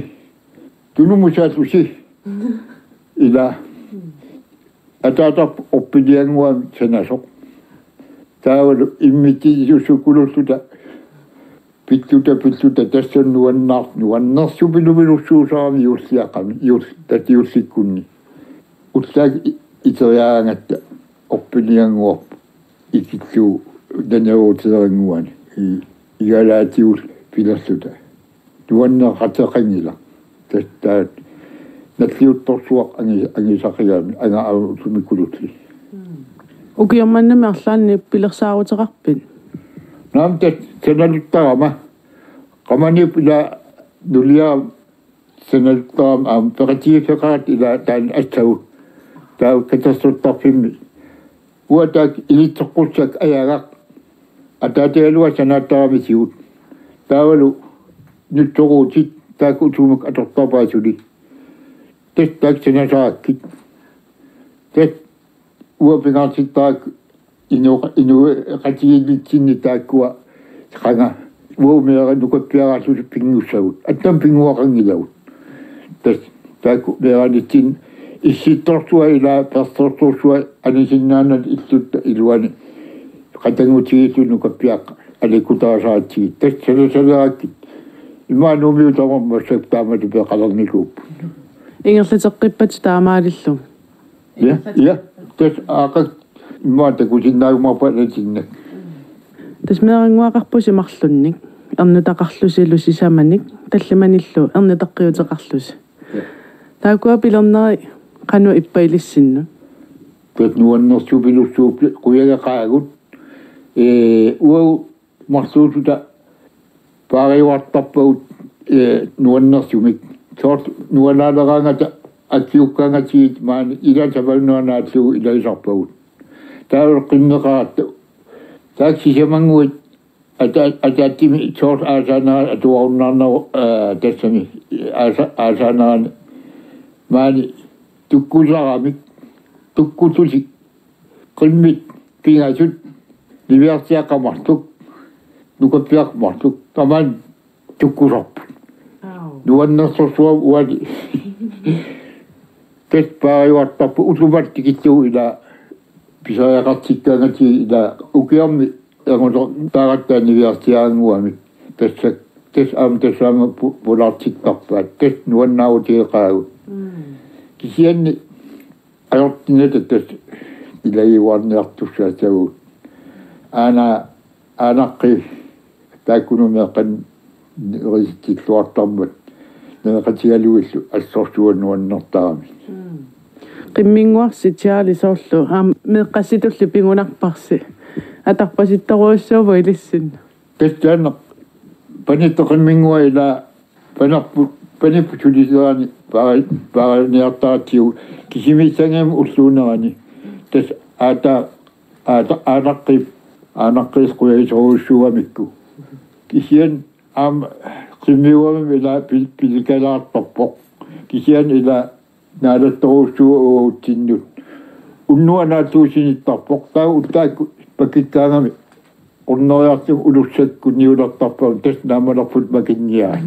tunumut saallusi ila ataatarput orpiliannguamik sanasoq. Taavalu immitsisusukuluulluta pilluta, pilluta tassani nuannaar-, nuannersupilupilussuusarami juulliaqqami, juul-, tassa juullikkunni. Ullaaq i-, iteriaraangatta orpiliannguarput ikillugu naneruuterinnguani i-, igalaatigut pilerluta. Nuanneqateqanngilaq. Tassa taanna nalliuttorsuaq angi-, angisaqigami anga aullumikkulusi. Ukioq manna arlaannik pilersaaruteqarpit? Naamik, tassa sanaluttarama. Qamani ila nuliara sanaluttarama aamma peqatigiiffeqaratta ila taanna assagut. Taava katersortarfimmi. Uanga taakku ilitsoqqussakka ajagaq. Ataatagaluaq sanaattarami sigut. Taavalu nutsoruutit taakku utumut atortarpaat suli. Tassa taakku sanasarakkit. Tassa uanga pingaartittarakku inoqa-, inoqatigiinnitsinni taakkua qanga. Uanga meeraq nukappiaraalluta pinngussagut. Attam pinnguaqanngilagut. Tassa taakku meeraanitsinni Issittorsuaq ilaa persortorsuaq anisinnaanani illutta iluani. Qatanngutigillu nukappiaqqat alikkutaasaratsigit. Tassa salasalerakku. Immaqa Nuummiut tamarmik massakkut taamatut peqalernikuupput. Ingerlateqqippat taamaalilluni. Ja, ja. Tassa aaqqat immaqa takusinnaajumaarput anatinnak. Tassa meerannguaqarpusi marlunnik. Ernutaqarlusilu sisamanik. Tallimanillu ernutaqqiuteqarlusi. Taakkua pilerneri qanoq ippa ilissinnut? Tassa nuannersupilussuup qujagaqaagut. Ee, uagut marluusuta paariuartarpagut, ee, nuannersumik. Soorlu nuannaaleqaangata akiukkaangatigit maani ila sapaatip akunnera naallugu ilagisarpagut. Taava qimmeqaratta. Taakku sisamannguit ata-, ataatsimi soorlu aasaanerani atuarunnaarnerup, aa, tassami aasa-, aasaanerani maani tukkusaramik, tukkusutik, qimmit pingasut, niviarsiaqqat marluk, nukappiaqqat marluk, tamanna tukkusarput. Au. Nuannersorsuaq uani. Tassa paariuartarput usumattikillugu ilaa pisariaqartikkaangatigit ilaa ukiormi angusoq taaratta niviarsiarannguamik. Tassa, tassa aamma tassa aamma pu-, pulaartittarpaat. Tassa nuannaarutigeqaagut. Mm. Kisianni ajortinnata tassa ilagiuarniartussaassaagut. Aana, aanaqqi taakkununnga qanoq nerisitsilluartarmat. Nereqatigalugillu assorsuaq nuannertarami. Mm. Qimminnguarsi Charlie soorlu. Aamma meeqqasitulli pigunarparsi. Atarpasittorujussuuvoq ilissinnut. Tassa taanna panittoq qimminnguaq ilaa panerput, panerput sulisoraani paari-, paariniartaratsigu kisimiissanngimmat ulluunerani. Tassa aata-, aata-, aanaqqi-, aanaqqis qujagisorujussuugamikku. Kisianni aamma qimmiugamik ilaa pi-, pilikalaartarpoq. Kisianni ilaa naalattorujussuuvoq uagutsinnut. Unnuaq naatsuusinittarpoq. Taava ullaakkut pakikkaangami. Orneriarlunga ulussakkunniulertarpoq tassa naammalerput makinniaa.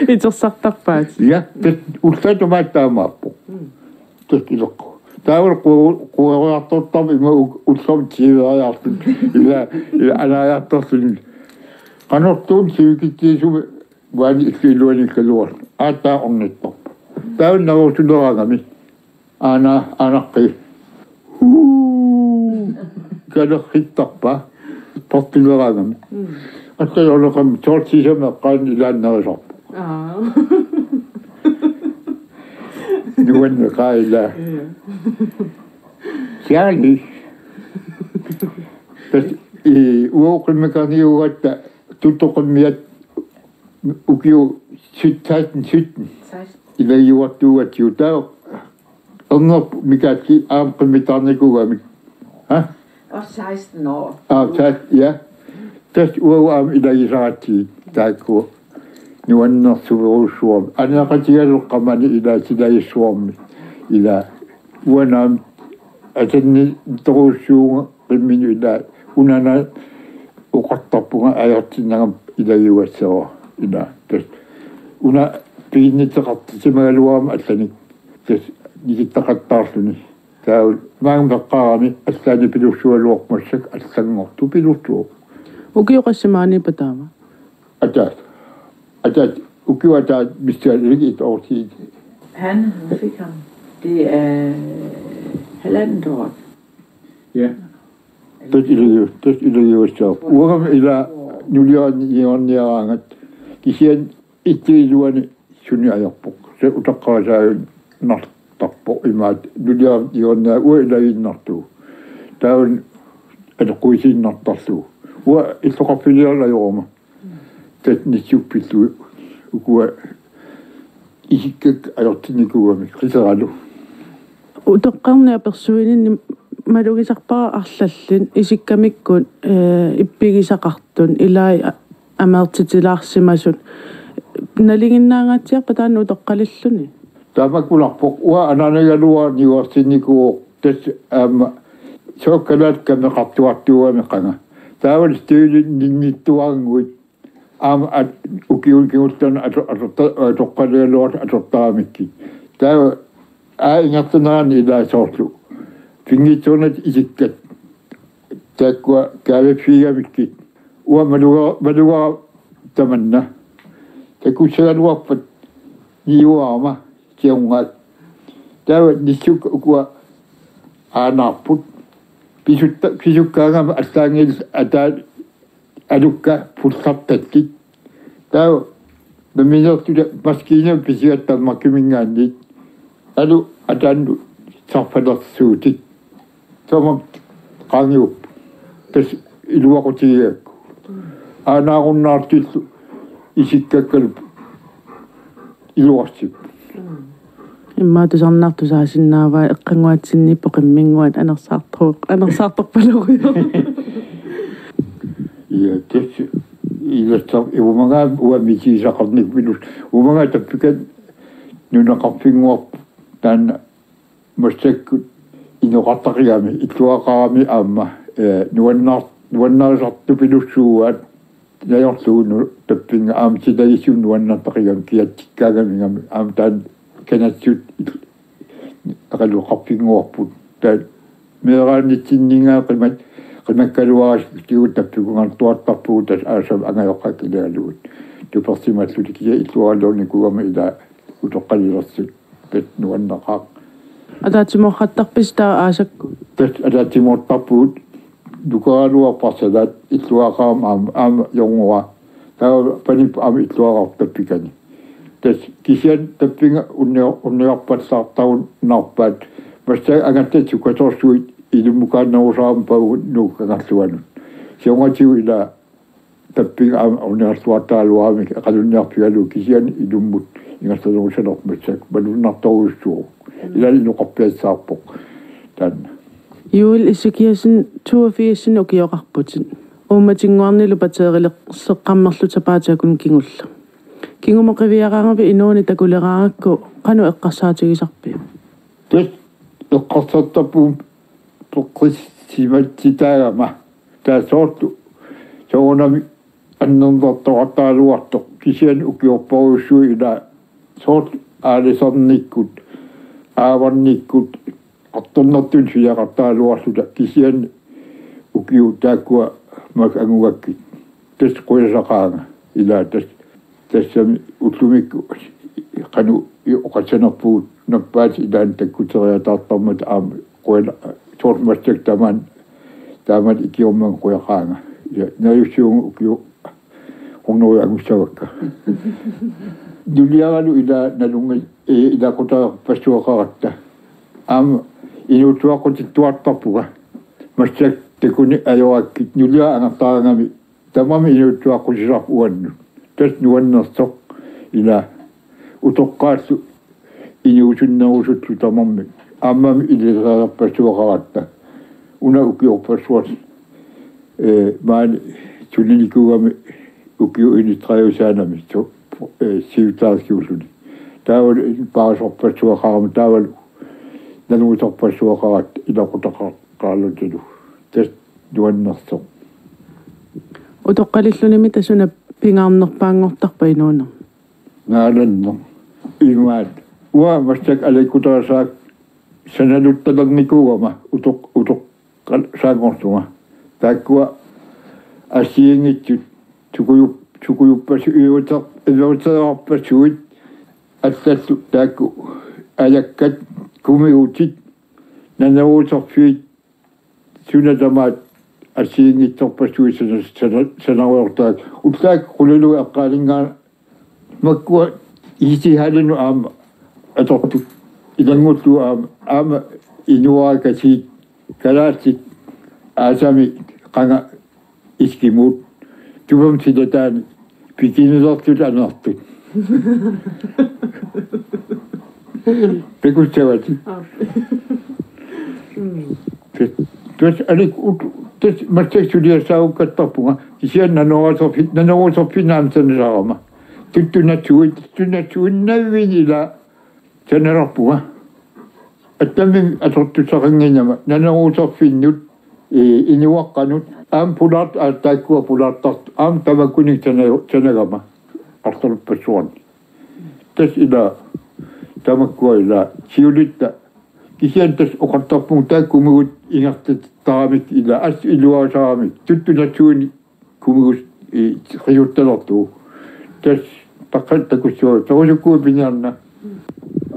Itersartarpaat. Ja, tassa ullaaq tamaat taamaappoq. Mm. Tassa ileqqu. Taava qu-, queriartortarpoq ima u-, ullormi tiiveriartut. Ila, ila anaariartorluni. Qanortuun sivikitsuusumik uani illup iluani ikkaluarluni. Aatsaat ornittarpoq. Taava narusuleraangami. Aana, aanaqqi. Huu. Kalerrittarpa. Portileraangami. Mm. Atta joleqam tortisam eqqaan ilaannerisarpoq. Aa. Nuanneqaaq ilaa. Ja. Siaani. Tassa, i, uagut qimmeqarniugatta tuttoqimmiat ukiut syt-, seksten sytten. Seksten. Ilagiuartuugatsigu taava. Ernerput Mikaelli aamma qimmitaarnikuugamik. Ha? Og seksten år. Aa, seksten, ja. Tassa uagut aamma ilagisaratsigit taakku. Nuannersuerujussuarmik. Aneqatigalugu qamani ilaa silagissuarmi. Ilaa uanga aamma asanniittorujussuuvunga qimminut ilaa una oqartarpunga ajortinnagama ilagiugassara ilaa. Tassa una piginnitseqartissimagaluarama allanik. Tassa nikittaqattaarluni. Taava maanga peqqaarami allanik pilussugaluarpoq massakkut allanngortoq pilussuuvoq. Ukioqassimaaniippa taama? Ataat. Ataat, ukioq ataat missaalik et år siden. Han, hun fik ham. Det er halvandet år. Ja. Tassa ilagiu-, tassa ilagiugassaaq. Uagami ilaa nuliaraanni iorniaraangat. Kisianni ittup iluani suni ajorpoq. Tassa utaqqarisaaginnartarpoq imaattoq. Nuliaraanni iorniaraanni uanga ilagiinnartuuvoq. Taava aneqquisiinnartarlugu. Uanga illoqarfiliarlunga ajorama. Tassa nissuppilugu ukua isikkakka ajortinnikuugamik qiseralu. Utoqqarniat persuininni malugisarpara arlallit isikkamikkut, ee, ippigisaqartut ilai a-, ameertitilaarsimasut. Nalinginnaangaatsiarpa taanna utoqqalilluni? Tamakkuulerpoq uanga anaanagaluara niuersinnikuuvoq tassa aamma sukkalaat kameqartuartuugami qanga. Taavalu støvlininnittuarannguit aamma at-, ukiuni kingullerni ato-, atorta-, atoqqaligaluartut atortaramikkit. Taava aap ingerlanerani ilaa soorlu pinngitsoornata isikkat taakkua kaaviffiigamikkit. Uanga maluga-, malugara tamanna. Takussagaluarpat niuarama siornaak. Taava nissukka ukua aanaarput. Pisutta-, pisukkaangama allaanngillat ataat alukka pullartallit. Taava nammineerluta maskiinamik pisigatta Danmarkiminngaanniit. Alu ataannut sarfalersuutit. Taama qaangiuppoq. Tassa iluaqutigigakku. Aanaarunnaartullu isikkakkalu iluarsipput. Immaqa tusarnaartut saasinnaavai eqqannguatsinniippoq qimminnguat anersaartoq, anersaartorpaloriarlugu. Ja, tassa ilassaq uumagaat uanga misigisaqarnikuupput. Uumagaat tappikani nunaqarfinnguarput taanna massakkut inoqartaqigami, illuaqarami aamma, eh, nuannar-, nuannarisartupilussuugaat najorlugu nu-, tappinga aamma silagissuunga nuannaartaqigami kiatsikkaangamigami aamma taanna kanassut il-, naqaluqarfinnguarput. Taava meeraanitsinninngaanniit qimak-, qimakkaluarisigut tappikunngartuartarpugut tassa aasaq angajoqqaakka ilagalugu. Tupersimallutik kisianni illuaraluarnikuugama ilaa utoqqalilersut. Tassa nuanneqaaq. Ataatsimoortarpisi taava aasakkut? Tassa ataatsimoortarpugut. Nukaraluarput arsalaat illuaqarama aamma, aamma jorngua. Taava panipput aamma illuaqartoq tappikani. Tassa kisianni tappinga unni-, unniarpallaartarunnaarpaat. Massakkut angallatit sukkasoorsuit ilummukaannerusarami pavugut Nuup kangerluanut. Siornatigut ilaa tappinga aamma unniarluartaraluaramik eqalunniarfigalugu kisianni ilummut ingerlanerusalerpoq massakkut malunnartorujussuuvoq. Ilaa inoqarpiassaarpoq taanna. Juul Ezekiassen, toogfirsini ukioqarputit. Uummatinnguarnilu batterilerseqqammerlutit sapaatip-akunnera kingulleq. Kingumut qiviaraangavit inuuneq takuleraarakku qanoq eqqarsaatigisarpiuk? Tassa eqqarsartarpugut peqqissimatsitaagama. Taava soorlu soorunami annernertoqartaraluartoq kisianni ukiorparujussuit ilaa soorlu aalisarnikkut, aavarnikkut, artornartut suliaqartaraluarluta kisianni ukiut taakkua makku angugakkit. Tassa qujasaqaanga ilaa tassa, tassami ullumikkut qanoq oqassanerpugut nappaatit ilaanni takkuteriataartarmata aamma qujana-, soorlu massakkut tamaani, taamaat ikiormanga qujaqaanga. Ja, najussuunga ukiut hunnorujut angussavakka. Nuliaralu ilaa nalunngil-, ee, ilaqutariarpassuaqaratta. Aamma inuuttuaqqutittuartarpunga. Massakkut takuneq ajorakkit nuliara angertaraangami tamarmik inuuttuaqqutisarput uannut. Tassa nuannersoq ilaa utoqqaallu inuusunnerusullu tamarmik. Aammami ilileriarpassuaqaratta. Una ukiorpassuarni, ee, maani sulinikuugami ukiut enogtredive saanami su-, ee, sygeplejerskiusuni. Taavalu paasorpassuaqarama taavalu nalunngisorpassuaqaratta ilaqutaqarlutilu. Tassa nuannersoq. Utoqqalillunimi tassa una pingaarnerpaanngortarpa inuunermi? Naalanneq. Imaat. Uanga massakkut aliikkutarisaakka sanaluttalernikuugama utoq-, utoqqasaanngorlunga. Taakkua assigiinngitsut sukujup-, sukujuppasu-, iuter-, iuteriarpassuit allallu taakku ajakkat, kumigutit, naneruuserfiit, suna tamaat assigiinngitsorpassuit sana-, sana-, sanarujoortaat. Ullaakkut qulilu eqqaalinngaa- makkua isitihaalinut aamma atortut ilanngullugu aamma, aamma inuarakasiit kalaallit aasami qanga iskimuut tupamut silataani pikinilertut anertut. Takussavatit. Aap. Mm. Tassa, tassa alikkut, tassa massakkut suliassaarukattarpunga. Kisianni naneruuserfi-, naneruuserfiit aamma sanasarama. Tuttunatsuit, tuttunatsuinnavini ilaa sanasarpunga. Attammik atortussaqannginnama naneruuserfinnut i-, inuaqqanut, aamma pulaart-, aa, taakkua pulaartartut, aamma tamakkununnga sana-, sanagama, artorpassuarni. Tassa ila, tamakkua ila, siulitta, kisianni tassa oqartarpunga taakku kumigut ingerlattaramik ila, assut iluarisaramik, tuttunatsuni kumigut, i-, qiuttalertugut. Tassa taqqat takussuaq, takusukkuit piniarna.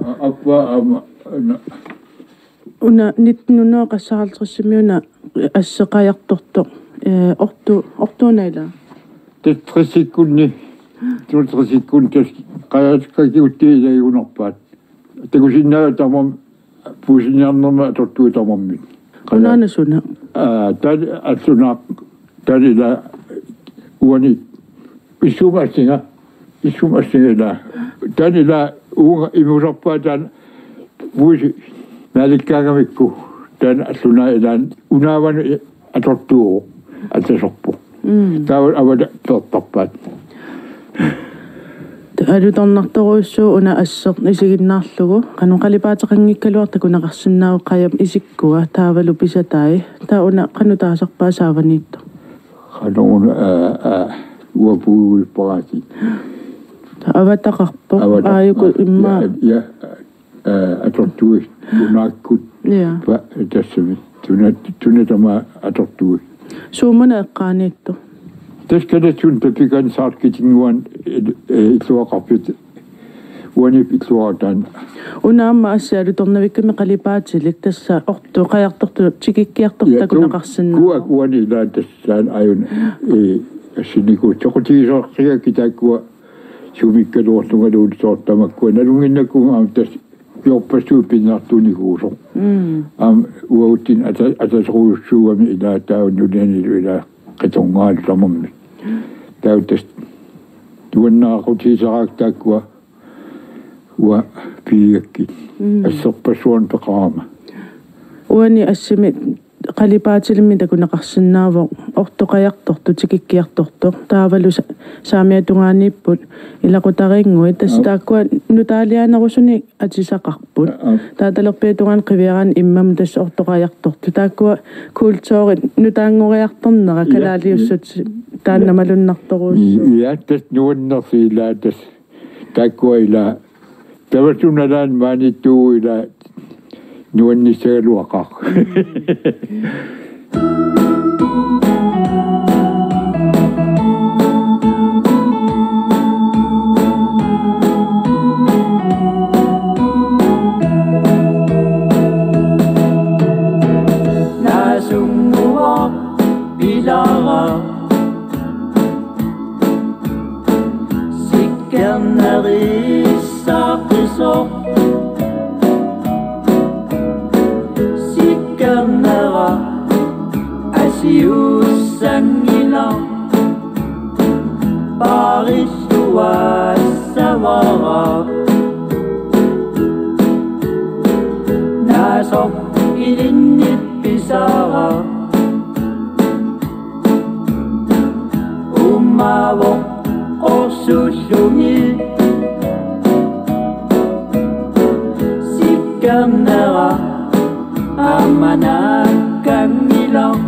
A-, appa, aamma, na. Una nitten hundrede og halvtreds-imi una asseq qajartortoq, eh, ortu-, ortuuna ila? Tassa tressikkunni, tassa tressikkunni, tassa qajartortoq kigutti ilagunarpaat. Takusinnaavat tamarmik puisinniarnermik atortugut tamarmik. Unaana suna? Aa, taanna assunaaq, taanna ila uani issuma assinga, issuma assinga ila. Taanna ila uunga imusarpaa taanna puisi naalikkaangamikku taanna assunaaq ila unaavanut atortuuvoq, atorsorpoq. Mm. Taava avata peertarpaat. Alutornartorujussuuvoq una asseq isiginnaarlugu. Qanoq qalipaateqanngikkaluartoq takuneqarsinnaavoq qajap isikkua taavalu pisatai. Taava una qanoq taasarpaat saavaniittoq? Qanoq una, aa, aa, uapuuipparaati. Avataqarpoq. Avataq-, aajuku immaqa. Ja, ja. Aa, atortuui, tunaakkut. Ja. Pa-, tassami. Tuna-, tuna tamaat atortuui. Suumuna eqqaaniittoq? Tassa kalaallisut tapikan saarkitinnguan il-, ee, illuaqarfiit uanip illuartaan. Una aamma assi alutornavikkami qalipaatilik tassa ortu qajartortu tikikkiartortu. Ja, tu-, takuneqarsinnaavoq. Kuak uani ila tassaan ajun, ee, assinikuut soqutigisoqqigakkit taakkua sumikkaluarlungaluunniit soorlu tamakkua nalunnginnakku aamma tassa piorpassuit pingaartuunikuusoq. Mm. Aamma uagutsinnut ata-, ataserujussuugami ila taava nunanilu ila qitorngaalu tamarmik. Taava tassa nuannaaqutigisaraakka taakkua uanga pigigakkit. Mm. Asserpassuarnik peqarama. Uani assimi qalipaatilimmik takuneqarsinnaavoq ortoqajartortoq, tikikkiartortoq. Taavalu sa-, saamiata tungaaniipput ilaqutariinnguit. Tassa. Aap. Taakkua nutaaliaanerusunik atisaqarput. Aap. Taava talerpiata tungaanut qiviaraanni immami tassa ortoqajartortoq. Taakkua kulturit nutaanngoriartornerat. Ja. Kalaaliussut taanna. Ja. Malunnartorujussuuvoq. Ja, tassa nuannersi ila tassa. Taakkua ila. Tavassunalaan maaniittuuvoq ila nuannissagaluaqaaq. Naasunnguaq pilara. Sikkernerissaaqisoq. Sikkernera asiussanngilaq. Paarilluassavara. Naasoq ilinnit pisara. Uummaavoq qorsullumi. Sikkernera aamma naakkanngilaq.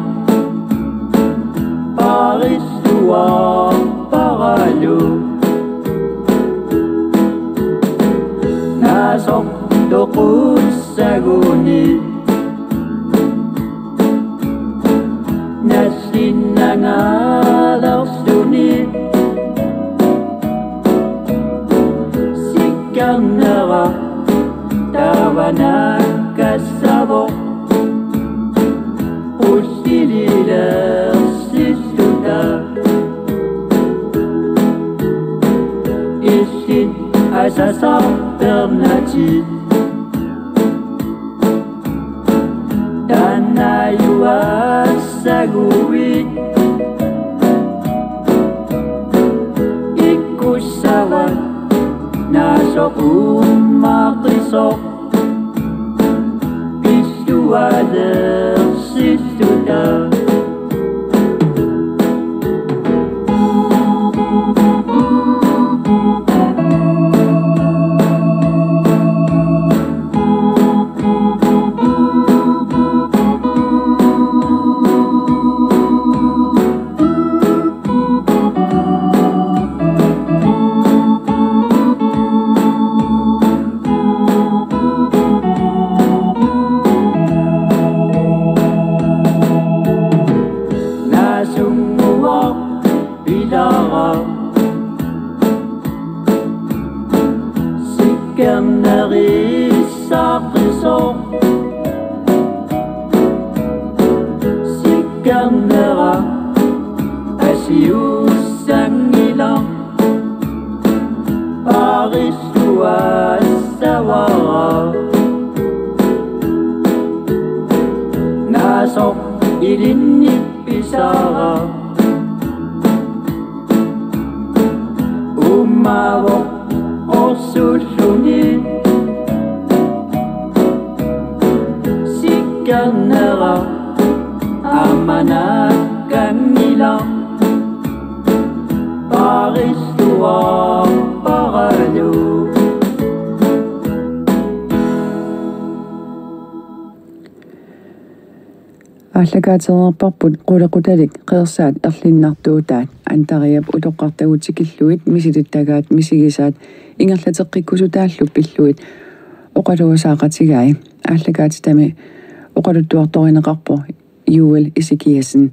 Paarilluarparalu. Naasoq toqussaguni. Nassinnangaalerluni. Sikkernera taava naakkassavoq. Ussililersissuta. Illit asasarpernatit. Taannaajuaassaguit. Ikkussavat naasoq uummaaqisoq. Pissuaalersissuta. Soq ilinni pisara. Uummaavoq orsuulluni. Sikkernera aamma naakkanngilaq. Paarilluarparalu. Aallakaatereerparput qulequtalik qeersaat erlinnartuutaat, antariap utoqqartagut tikillugit misilittagaat misigisaat ingerlateqqikkusutaallu pillugit oqaluusaaqatigai. Aallakaatitami oqaluttuartorineqarpoq Joel Ezekiassen.